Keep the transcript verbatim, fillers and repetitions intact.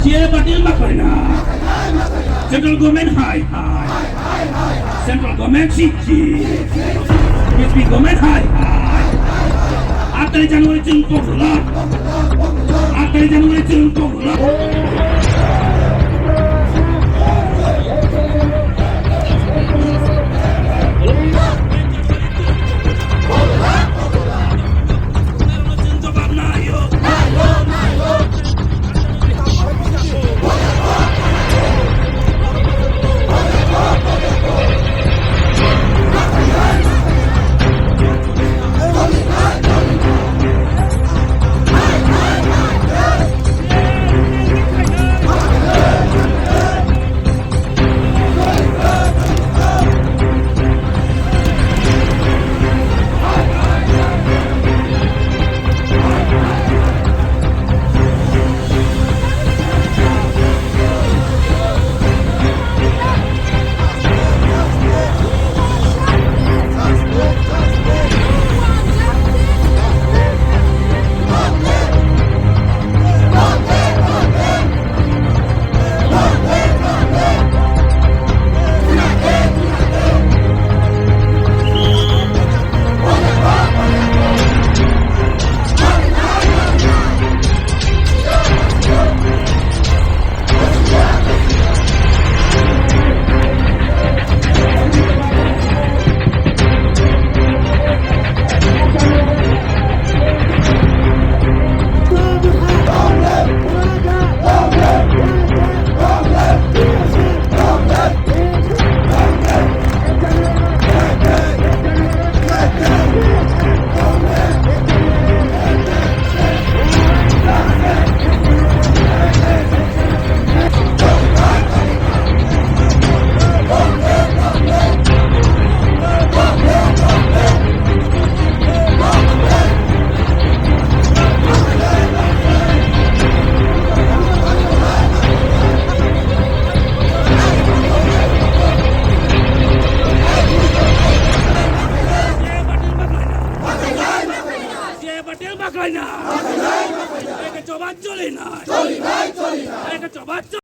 Ye Patil makoina. Central government hai hai. Central government siki. B J P government hai hai. Atai January chwng pokla. Atai January chwng pokla. Jai Patil makoina. Jai Patil makoina. Ek jawab choli nai. Choli nai, choli nai. Ek jawab